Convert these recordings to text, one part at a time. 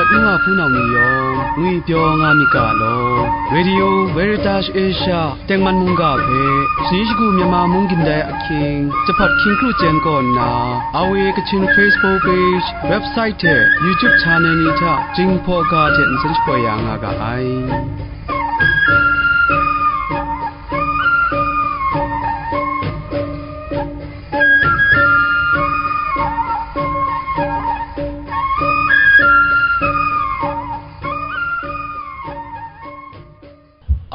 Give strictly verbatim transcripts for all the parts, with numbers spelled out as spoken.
N wa hpunau ni yawng ngwipyaw nga myit ga law, Radio Veritas Asia tengman mungga hpe shani shagu Myanmar mung gindai ahkying, jahpat hkying kru chyen kaw nna, R V A Kachin Facebook page, website hte YouTube channel ni hta Jinghpaw ga hte nsen shapoi ya nga ga ai.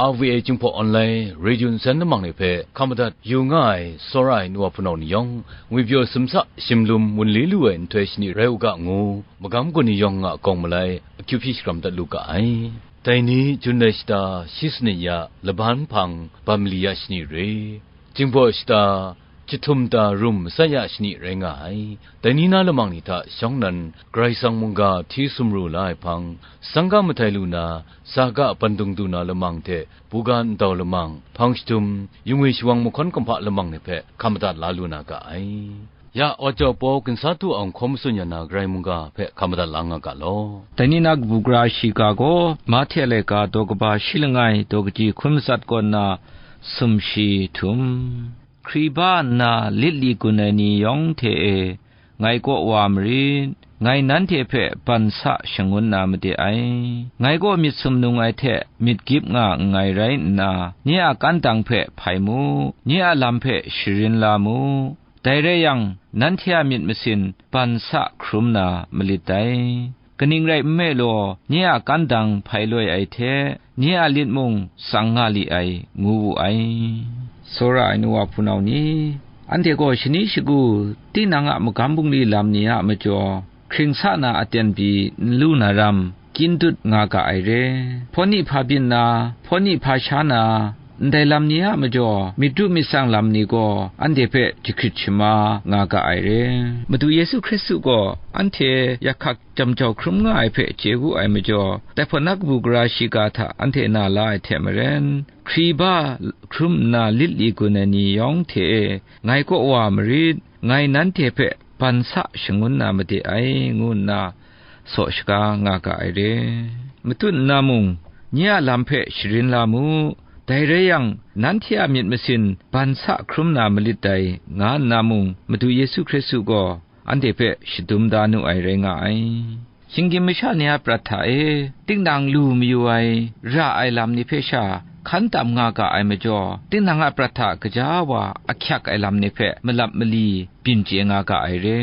R V A Jinghpaw Online Radio nsen lamang ni hpe hkam madat yu nga ai, tsawra ai nu wa hpunau ni yawng, ngwipyaw sumsa shimlum wunli lu ai nhtoi shani rai u ga ngu, magam gun ni yawng a kawng malai akyu hpyi shakram dat lu ga ai. Dai ni Jun lai shata shi sanit ya laban hpang ban mali ya shani re, Jinghpaw shata jahtum ta rum matsat ya shani rai nga ai. Dai ni na lamang ni hta shawng nan Karai Kasang mungga hti sumru la ai hpang, sangga mahtai lu na, saga bandung du na lamang hte buga ndau lamang, hpang shadum, yungwi shawang mahkawn kumhpa lamang ni hpe hkam madat la lu na ga ai. Ya, wa jau pau ginsa du ang hkaw matsun ya na Karai mungga hpe hkam madat la nga ga law. Dai ni na kabu gara shiga gaw, Mahte laika daw kaba shi langai, daw kaji hkun matsat kaw nna, sumshi htum. Hkriba nna lit li gun ai ni yawng hte e, ngai kaw wa marit, ngai nanhte hpe ban sa shangun na made ai. Ngai gaw myit sumnung ai hte myit gyip nga nngai rai nna, nye a kantang hpe hpai mu, nye a lam hpe sharin la mu. Dai rai yang, nanhte a myit masin ban sa hkrum na malit dai. Kaning rai nme law, nye a kantang hpai loi ai hte, nye a lit mung tsang nga li ai, ngu wu ai. Tsawra ai nu wa hpunau ni, anhte gaw shani shagu, tinang a magam bungli lam ni a majaw, hkring sa na aten pyi n lu na ram, kyin dut nga ga ai re. Hpawni hpa byin na, hpawni hpa sha na, ndai lam ni a majaw, myit ru myit tsang lam ni gaw, anhte hpe jahkrit shama nga ga ai re. Madu Yesu Hkristu gaw, anhte yak hkak jam jau hkrum nga ai hpe chye wu ai majaw, dai hpawt na kabu gara shiga hta anhte na la ai hte maren, Hkriba hkrum nna lit li gun ai ni yawng hte e, ngai kaw wa marit, ngai nanhte hpe ban sa shangun na made ai, ngu nna saw shaga nga ga ai re. Matut nna mung, nye a lam hpe sharin la mu, dai rai yang, nanhte a myit masin ban sa hkrum na malit dai, nga nna mung, Madu Yesu Hkristu gaw anhte hpe shadum da nu ai rai nga ai. Shinggyim masha ni a prat hta e, tinang lu mayu ai, ra ai lam ni hpe sha hkan tam nga ga ai majaw, tinang a prat hta gaja wa ahkyak ai lam ni hpe malap mali byin chye nga ga ai re.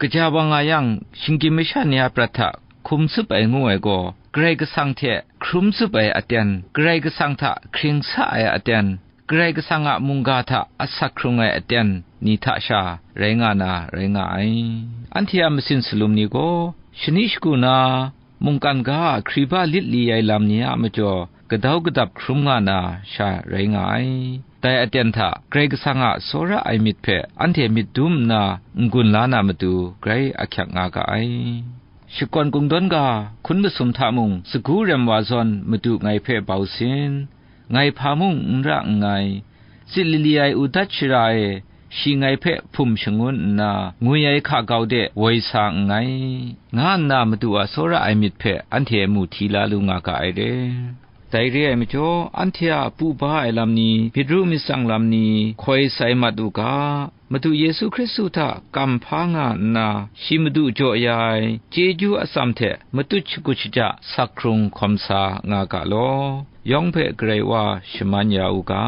Gaja wa nga yang, shinggyim masha ni a prat hta hkum tsup ai ngu ai gaw, Karai Kasang hte hkrum tsup ai aten, Karai Kasang hta hkring sa ai aten, Karai Kasang a mungga hta asak hkrung ai aten ni hta sha rai nga na rai nga ai. Anhte a masin salum ni gaw, shani shagu na, mungkan ga a hkriba lit li ai lam ni a majaw, gadau gadap hkrum nga na sha rai nga ai. Dai aten hta Karai Kasang a tsawra ai myit hpe anhte myit dum nna n-gun la na matu grai ahkyak nga ga ai. Shakawn kungdawn ga hkun masum hta mung, sagu rem wa zawn Madu ngai hpe bau sin, ngai hpa mung n ra nngai, tsit lali ai u dat shara e, shi ngai hpe hpum shangun nna, ngwi ai hka gau de woi sa nngai, nga nna Madu a tsawra ai myit hpe anhte mu hti la lu nga ga ai re. Dai re ai majaw, anhte a pu ba ai lam ni, myit ru myit tsang lam ni, hkoi sai mat u ga, Madu Yesu Hkristu hta kam hpa nga nna, shi Madu jaw ya ai chyeju atsam hte matut shagut shaja sak hkrung hkawm sa nga ga law, yawng hpe Karai Wa shaman ya u ga.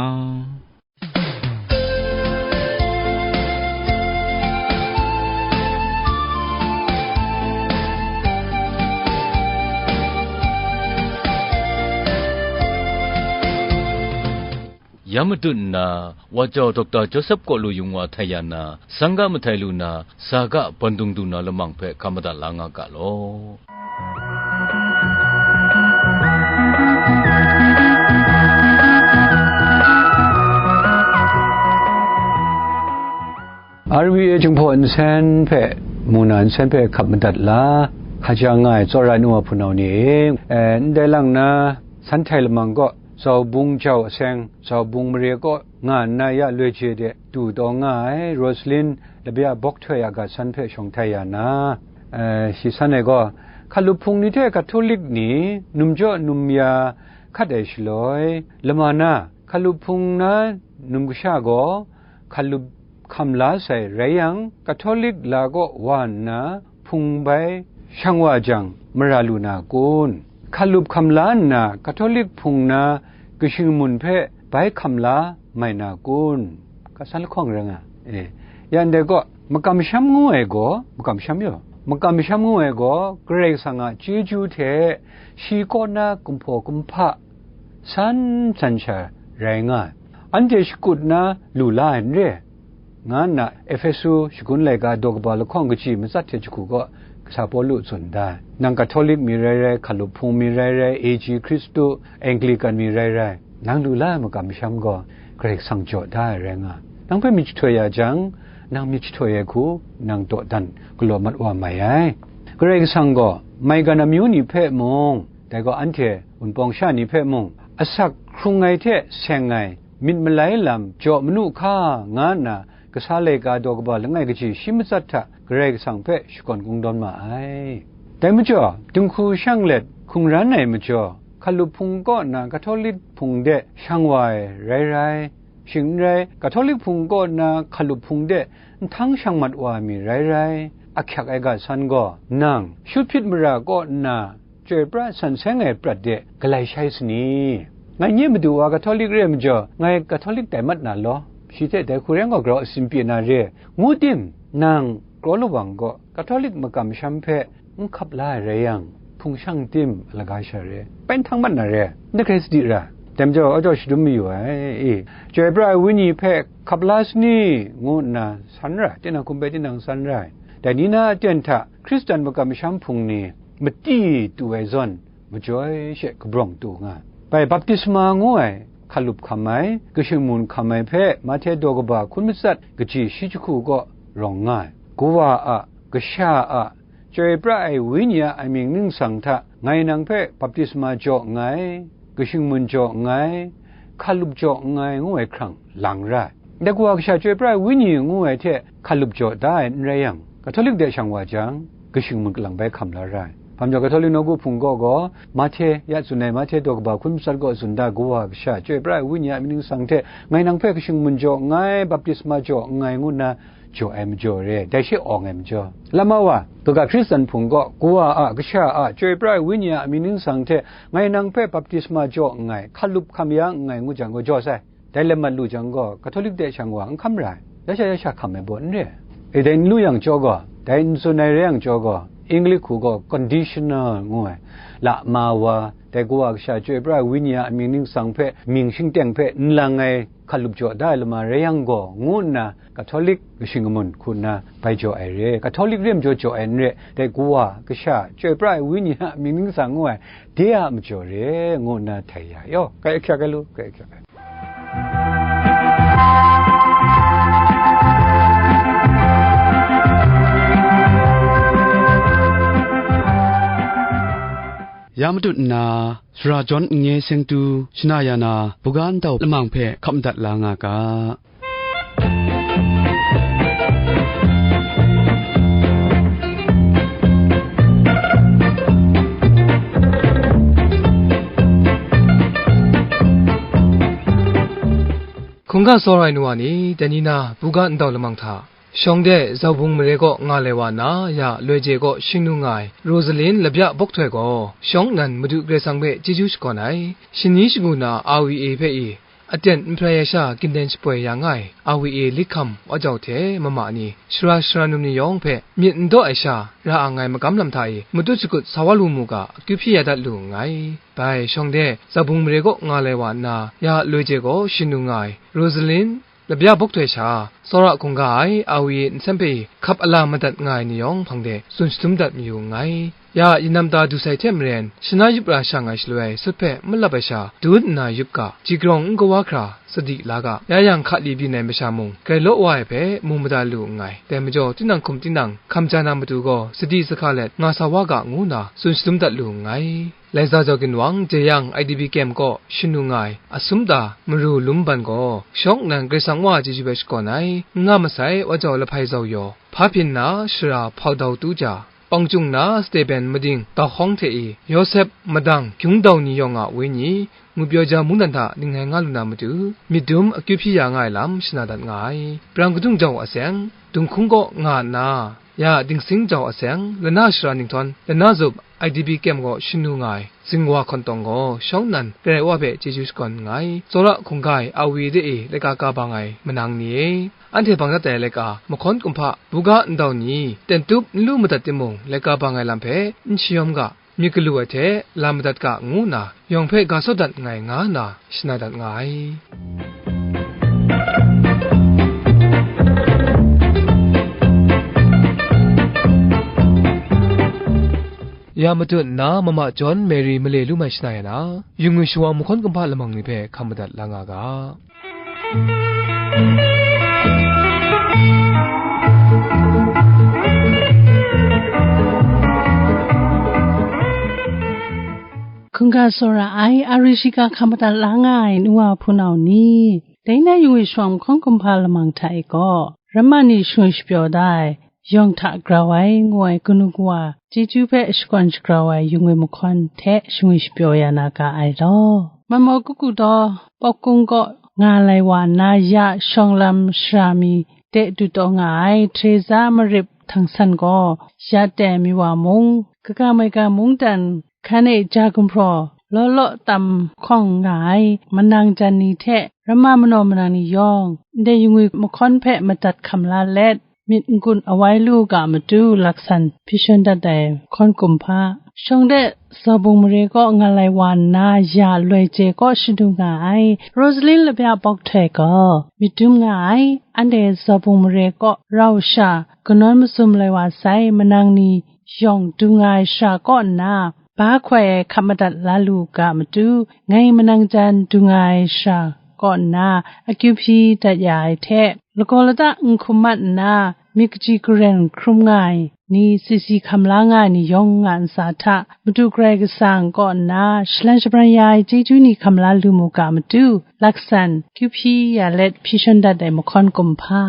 Ya matut nna, wa jau Dokta Joseph kaw lu yung wa htai ya na, sangga mahtai lu na, saga bandung du na lamang hpe hkam madat la nga ga law. R V A Jinghpaw nsen hpe, mu na nsen hpe hkap madat la, hkaja nga ai tsawra ai nu wa hpunau ni e, eh, ndai lang na, san htai lamang kaw, zau bung jau aseng, zau bung mare kaw nga nna ya loi je de du taw nga ai Rosalin Labya Bawk Htoi a ga san hpe shawng htai ya na, eh, shi san e gaw, Hkalup hpung ni hte Katolik ni num jaw num ya hkat ai shaloi, lama na Hkalup hpung na num kasha gaw hkalup hkam la sai rai yang, Katolik la kaw wa nna hpung bai shang wa jang, mara lu na kun? Hkalup hkam la nna Katolik hpung na kashing mun hpe bai hkam la mai na kun? Kasan lahkawng rai nga. E, yan dai gaw, makam masham ngu ai gaw, makam masham yaw, makam masham ngu ai gaw, Karai Kasang a chyeju hte shi kaw na kumhpaw kumhpa san san sha rai nga ai. Anhte shakut na lu la ai n re, nga nna Ehpesu shagun laika daw kaba lahkawng kaji matsat hte jahku gaw, kasa Pawlu tsun da ai. Nang Katolik mi rai rai, Hkalup hpung mi rai rai, A G Hkristu, Anglikan mi rai rai, nang lu la ai makam masham gaw Karai Kasang jaw da ai rai nga. Nang hpe myit jahtoi ya jang, nang myit jahtoi ai hku nang dawdan galaw mat wa mai ai. Karai Kasang gaw maigan amyu ni hpe mung, dai gaw anhte wunpawng sha ni hpe mung, asak hkrung ai hte seng ai, myit malai lam jaw manu hka, nga nna kasa laika daw kaba langai kaji shi matsat hta Karai Kasang hpe shakawn kungdawn ma ai. Dai majaw, dinghku shang let hkungran ai majaw, Hkalup hpung kaw na Katolik hpung de shang wa ai rai rai, shing n rai, Katolik hpung kaw na Hkalup hpung de nhtang shang mat wa ai mi rai rai, ahkyak ai ga san gaw, nang shut hpyit mara kaw nna, chyoi pra san seng ai prat de galai shai sani? Ngai nye madu wa Katolik re ai majaw, ngai Katolik tai mat na law, shi hte dai hku rai nga grau asin pyi na re, ngu tim, nang kraw lawang gaw Katolik makam masham hpe n hkap la ai rai yang, hpung shang tim a laga sha re, bai nhtang mat na re, n da hkrai sadi ra. Dai majaw, ajaw shadum mayu ai, i, chyoi pra ai Wenyi hpe hkap la sani, ngu nna san ra, tinang hkum bai tinang san ra ai. Dai ni na aten hta, Hkristan makam masham hpung ni mati tu ai zawn, majoi she kabrawng tu nga ai. Bai, baptisma ngu ai hkalup hkam ai, kashing mun hkam ai hpe Mahte daw kaba hkun matsat kaji shi jahku kaw rawng nga ai. Kawa a, Kasha a, Chyoi pra ai Wenyi a amying ningsang hta ngai nang hpe baptisma jaw nngai, kashing mun jaw nngai, hkalup jaw nngai, ngu ai hkrang lang ra ai. Dai Kawa Kasha Chyoi pra ai Wenyi ngu ai hte hkalup jaw da ai n rai yang, Katolik de shang wa jang, kashing mun kalang bai hkam la ra ai. Hpa majaw, Katolik nawku hpung kaw gaw, Mahte, ya tsun ai Mahte daw kaba hkun matsat kaw tsun da, Kawa Kasha Chyoi pra ai Wenyi a amying ningsang hte ngai nang hpe kashing mun jaw nngai, baptisma jaw nngai, ngu nna jaw ai majaw re, dai she awng ai majaw. Lama wa, kaga Hkristan hpung gaw, Kawa a, Kasha a, Chyoi pra ai Wenyi a amying ningsang hte ngai nang hpe baptisma jaw nngai, hkalup hkam ya nngai, ngu jang gaw jaw sai. Dai lam mat lu jang gaw, Katolik de shang wa n hkam ra ai, ya sha ya sha hkam ai baw n re ai. E, dai n lu yang jaw gaw, dai n tsun ai rai yang jaw gaw, English hku gaw conditional ngu ai, lama wa, dai Kawa Kasha Chyoi pra ai Wenyi a amying ningsang hpe, mying shingteng hpe n lang ai, hkalup jaw da ai lama rai yang gaw, ngu nna Katolik kashing kamun hku nna bai jaw ai re. Katolik re majaw jaw ai n re, dai Kawa Kasha Chyoi pra ai Wenyi a amying ningsang ngu ai, de a majaw re, ngu nna htai ya, yaw, kai ahkyak ai lu, kai ahkyak ai. Ya matut nna, sara jawn n-, nye seng tu shana ya na, buga ndau lamang hpe hkap madat la nga ga. Hkungga tsawra ai nu wa ni, dai ni na buga ndau lamang hta, shawng de Zaubung mare kaw nga lai wa na, ya loi je kaw shing nu nga ai, Rosalin Labya Bawk Htoi gaw, shawng nnan Madu Karai Kasang hpe chyeju shakawn ai, shani shagu na R V A hpe i, aten n hparai ai sha gindeng shapoi ya nga ai, R V A lit hkam wa jau hte mama ni, sara sara num ni yawng hpe myit n daw ai sha ra a ngai magam lam hta i, matut shakut sa wa lu mu ga, akyu hpyi ya dat lu nngai. Bai, shawng de, Zaubung mare kaw nga lai wa nna, ya loi je gaw shing nu nga ai, Rosalin, Labya Bawk Htoi sha, tsawra hkungga ai, R V A nsen hpe i, hkap a la madat nga ai ni yawng hpang de, tsun shadum dat mayu nngai. Ya, yinam ta du sai hte maren, shana yup ra shang ai shaloi, sut hpe malap ai sha, dun nna yup ga, jigrawng n kawa hkra, sadi la ga, ya yang hka li byin ai masha mung, grai law wa ai hpe, mu mada lu nngai. Dai majaw, tinang hkum tinang, hkam ja na matu gaw, sadi sahka let, nga sa wa ga, ngu nna, tsun shadum dat lu nngai. Laiza jau ginwang, jeyang I D P kem kaw shing nu nga ai, asum ta, maru lum ban gaw, shawng nnan Karai Kasang Wa a chyeju hpe shakawn ai, n nga masai, wa jau lahpai zau yaw, hpa hpyin na, shara hpau dau tu ja, Pawng Chyung na Stepen mading gauhkawng hte e, Yawsep madang gyung dau ni yawng a wenyi, Ngwipyaw Ja mungdan hta ningnai nga lu na matu, myit dum akyu hpyi ya nga ai lam shana dat nga ai. Brang kadung jau a seng, Dunghkung kaw nga nna, ya Dingsing jau a seng, lana shara ninghtawng, lana zup I D P kyem kaw shanu nga ai, zingwa hkawn tawng gaw shawng nnan, Karai Wa hpe chyeju shakawn nngai. Tsawra hkungga ai awi de e laika ka bang ai manang ni e, anhte bang dat ai laika, mahkawn kumhpa, buga ndau ni, ten tup n lu madat timung, laika bang ai lam hpe n shayawm ga, myit galu ai hte lam madat ga, ngu nna yawng hpe ga sawt dat nngai, nga nna shana dat nga ai. Ya matut nna, Mama John Mary male lu mai shana ya na, yu ngwi shawa mahkawn kumhpa lamang ni hpe hkam madat la nga ga. Hkungga tsawra ai, a ri shiga hkam madat la nga ai nu wa hpunau ni, dai na yu ngwi shawa mahkawn kumhpa lamang hta e gaw, ramma ni shangwi shapyaw da ai, yawng hta grau ai, ngu ai kanu kawa chyeju hpe shakawn shagrau ai yu ngwi mahkawn hte shangwi shapyaw ya na ga ai law. Manmaw kuku daw Pawkung kaw nga lai wa nna, ya shawng lam shara mi de du taw nga ai Teresa Marip Htang San gaw, ya tai mi wa mung, kaga maiga mungdan hkan e ja gumhpraw law law tam hkawng nga ai manang jan ni hte ramma manaw manang ni yawng, ndai yu ngwi mahkawn hpe madat hkam la let, myit n-gun awai lu u ga matu laksan hpyi shawn dat ai mahkawn kumhpa. Shawng de Zawbung mare kaw nga lai wa nna, ya loi je kaw shadum nga ai Rosalin Labya Pawk Htoi gaw myit dum nga ai. Anhte Zawbung mare kaw rau sha kanawn mazum lai wa sai manang ni yawng du nga ai shara kaw nna, ba hkoi ai hkap madat la lu u ga matu, ngai manang jan du nga ai shara kaw nna akyu hpyi dat ya ai hte, lagaw lata n hkum mat nna, myit kaji karen hkrum nga ai ni, sisi hkam la nga ai ni yawng a ntsa hta, Madu Karai Kasang kaw nna shalan shabran ya ai chyeju ni hkam la lu mu ga matu, laksan kyu hpyi ya let hpyi shawn dat ai mahkawn kumhpa.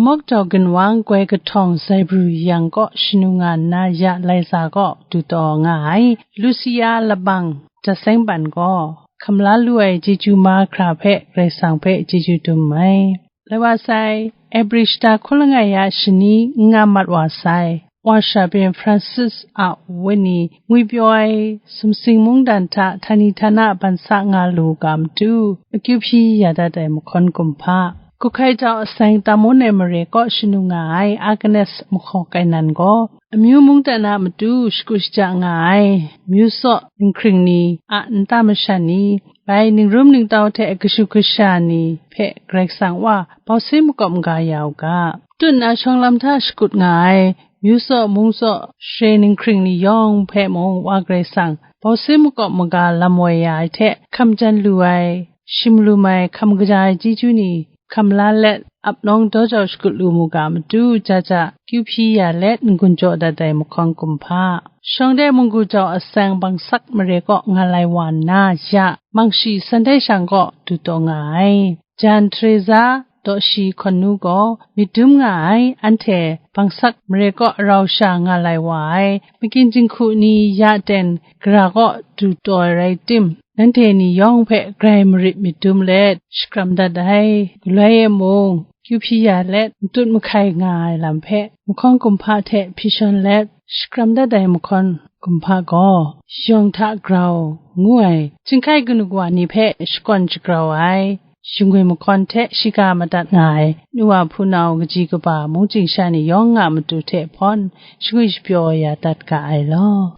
Mawk daw ginwang goi kahtawng Zaibru yang kaw shanu nga nna, ya Laiza kaw du taw nga ai Lucia Labang Jaseng Ban gaw, hkam la lu ai chyeju mahkra hpe Karai Kasang hpe chyeju dum ai. Lai wa sai, April shata hkun langai ya shani n nga mat wa sai, wa sha byin Francis a wenyi ngwipyaw ai sumsing mungdan hta htani htana ban sa nga lu u ga matu, akyu hpyi ya dat ai mahkawn kumhpa. Kuhkai jau aseng Tamon ai mare kaw shanu nga ai Agnes mahkaw kainan gaw, amyu mungdan a matu shakut shaja nga ai myu tsaw ninghkring ni a nta masha ni, bai ningrum ningtau hte kashu kasha ni hpe Karai Kasang Wa bau sin makawp maga ya u ga. Tut nna shawng lam hta shakut nga ai myu tsaw mung tsaw share ninghkring ni yawng hpe mung Wa Karai Kasang bau sin makawp maga lam woi ya ai hte, hkam jan lu ai, shim lu mai, hkam kaja ai chyeju ni hkam la let, ap nawng daw jau shakut lu mu ga matu, ja ja kyu hpyi ya let n-gun jaw dat ai mahkawn kumhpa. Shawng de munggu jau aseng Bangsak mare kaw nga lai wa nna, ya Mangshi Sandai Shang kaw du taw nga ai. Jan Teresa Dawshi Hkawn Nu gaw myit dum nga ai. Anhte Bangsak mare kaw rau sha nga lai wa ai makyin jinghku ni ya ten gara kaw du taw ai rai tim, nanhte ni yawng hpe grai marit myit dum let shakram dat ai. Galoi e mung, kyu hpyi ya let, matut mahkai nga ai lam hpe mahkawn kumhpa hte hpyi shawn let shakram dat ai mahkawn kumhpa gaw, yawng hta grau ngu ai chyinghkai kanu kawa ni hpe shakawn shagrau ai, shingwi mahkawn hte shiga madat nga ai nu wa hpunau kaji kaba mungchying sha ni yawng a matu hte hpawn shangwi shapyaw ya dat ga ai law.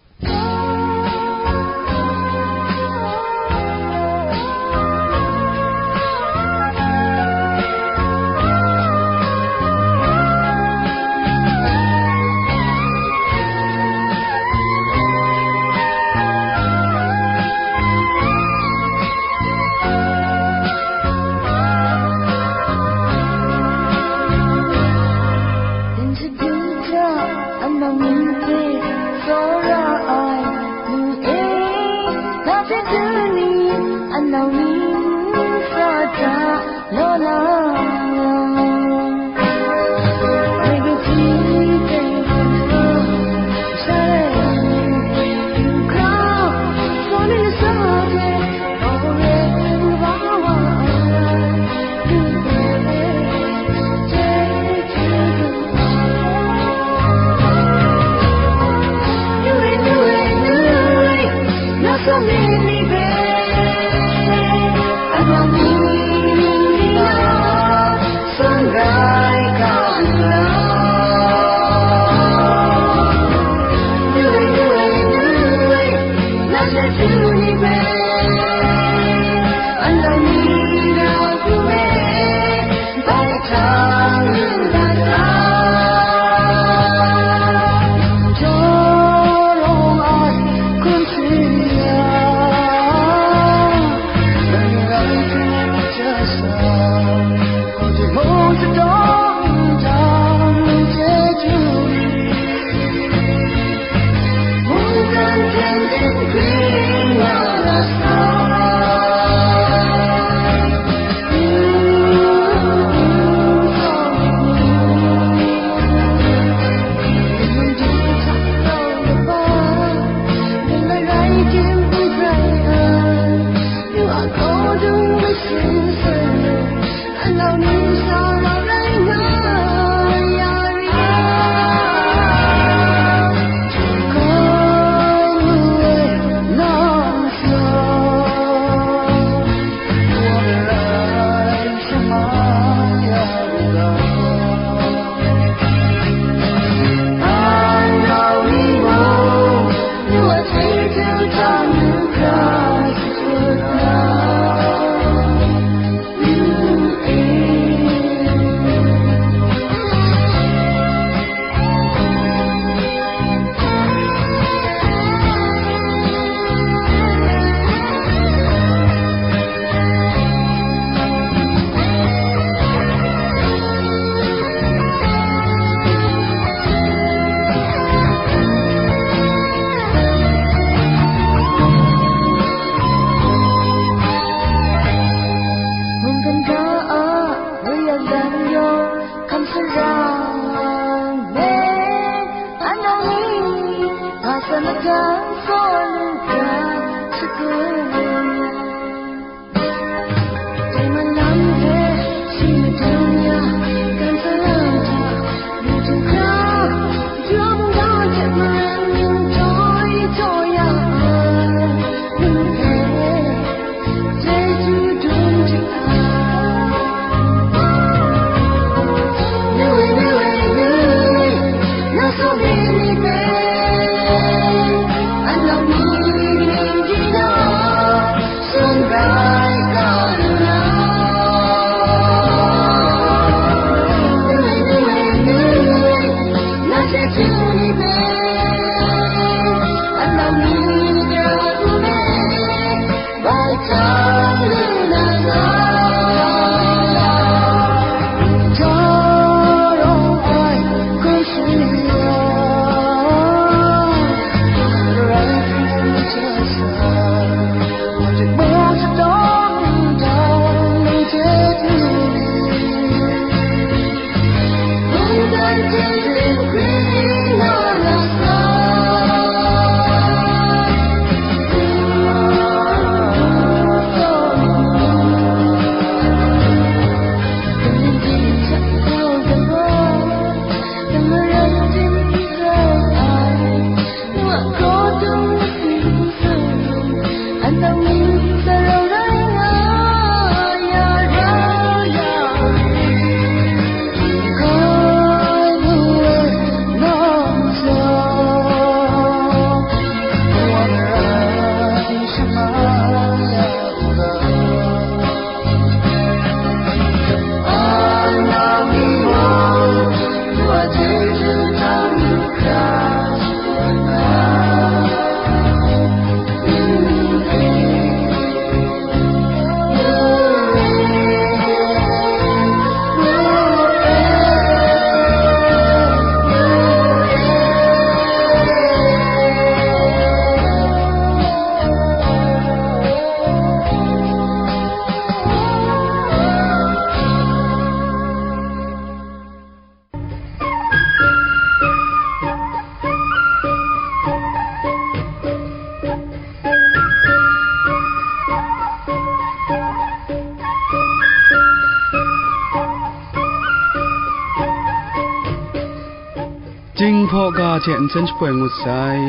Jinghpaw ga hte nsen shapoi ngut sai.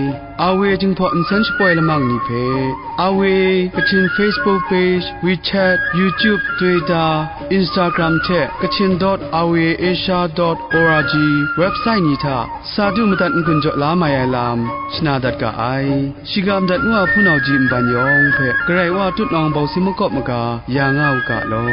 Awe Jinghpaw nsen shapoi lamang ni hpe, Awe Kachin Facebook page, WeChat, YouTube, Twitter, Instagram hte Kachin dot awe asia dot org website ni hta sa du madat n-gun jaw la mai ai lam shana dat ga ai. Shiga madat ngu a hpunau ji nban yawng hpe Karai Wa tutnawng bawsi makawp maga ya nga u ga law.